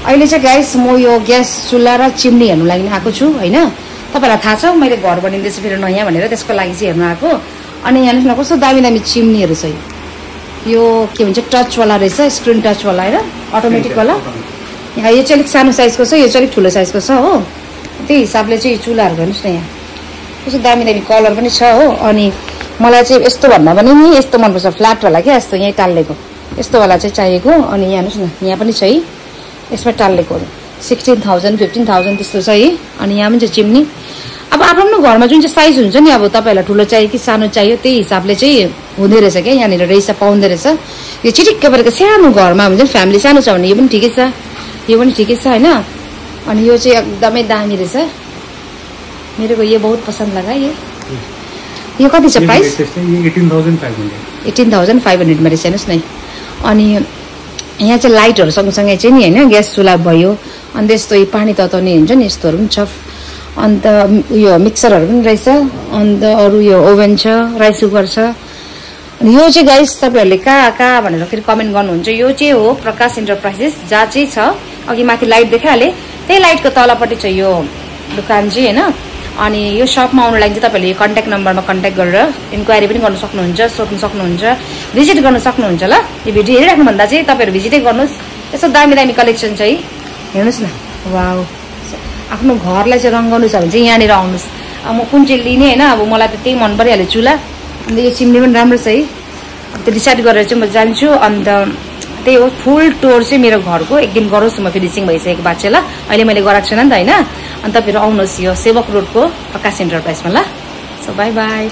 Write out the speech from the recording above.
अहिले चाहिँ गाइस म यो ग्यास चुल्हा र चिम्नी हेर्नु लागि आएको छु हैन। तपाईलाई थाहा छ मैले घर बनिँदैछु फेरि नयाँ भनेर त्यसको लागि चाहिँ हेर्न आएको। अनि यहाँ हेर्नुस् न कस्तो दामी दामी चिम्नीहरू छ यो के भन्छ टच वाला रहेछ, स्क्रिन टच वाला हैन, अटोमेटिक वाला। यहाँ यो चाहिँ अलिक सानो साइजको छ, यो चाहिँ अलिक ठुलो साइजको छ हो। त्यही हिसाबले चाहिँ चुल्हाहरू हेर्नुस् न यहाँ कस्तो दामी दामी कलर पनि छ हो। अनि मलाई चाहिँ यस्तो भन्दा पनि नि यस्तो मनपर्छ फ्ल्याट वाला क्या, यस्तो यहीँ टाल्लेको यस्तो वाला चाहिँ चाहिएको। अनि यहाँ हेर्नुस् न यहाँ पनि छ है यसमा टाल्लेकोहरू 16,000 15,000 त्यस्तो छ है। अनि यहाँ पनि छ चिम्नी। अब आफ्नो घरमा जुन चाहिँ साइज हुन्छ नि, अब तपाईँहरूलाई ठुलो चाहियो कि सानो चाहियो त्यही हिसाबले चाहिँ हुँदो रहेछ क्या, यहाँनिर रहेछ पाउँदो रहेछ। यो चिटिक्क परेको सानो घरमा हुन्छ नि, फ्यामिली सानो छ भने यो पनि ठिकै छ, यो पनि ठिकै छ होइन। अनि यो चाहिँ एकदमै दामी रहेछ, मेरोको यो बहुत पसन्द लाग्यो। यो कति छ प्राइस? 18,500 मा रहेछ हेर्नुहोस् न। अनि यहाँ चाहिँ लाइटहरू सँगसँगै चाहिँ नि होइन ग्यास चुल्हा भयो, अन्त यस्तो पानी तताउने हुन्छ नि यस्तोहरू पनि छ। अन्त यो मिक्सरहरू पनि रहेछ, अन्त अरू यो ओभन छ, राइस कुकर छ। अनि यो चाहिँ गाइस तपाईँहरूले कहाँ भनेर फेरि कमेन्ट गर्नुहुन्छ। यो चाहिँ हो प्रकाश इन्टरप्राइजेस, जहाँ चाहिँ छ अघि माथि लाइट देखाइहालेँ त्यही लाइटको तलपट्टि छ यो दोकान चाहिँ होइन। अनि यो सपमा आउनु लागि चाहिँ तपाईँहरूले कन्ट्याक्ट नम्बरमा कन्ट्याक्ट गरेर इन्क्वायरी पनि गर्न सक्नुहुन्छ, सोध्नु सक्नुहुन्छ, भिजिट गर्न सक्नुहुन्छ। ल यो भिडियो हेरिराख्नुभन्दा चाहिँ तपाईँहरू भिजिटै गर्नुहोस्, यस्तो दामी दामी कलेक्सन छ है हेर्नुहोस् न। वाउ, आफ्नो घरलाई चाहिँ रङ्गाउनु छ भने चाहिँ यहाँनिर आउनुहोस्। अब म कुन चाहिँ लिने होइन, अब मलाई त त्यही मन परिहाल्यो चुल्हा। अन्त यो चिम्नी पनि राम्रो छ है, अब त्यो डिसाइड गरेर चाहिँ म जान्छु। अन्त त्यही हो फुल टुर चाहिँ मेरो घरको एक दिन गरोस् म फिनिसिङ भइसकेको बाद चाहिँ। ल अहिले मैले गराएको छैन नि त होइन। अनि तपाईँहरू आउनुहोस् यो सेवक रोडको प्रकाश इन्टरप्राइजमा। ल सो बाई बाई।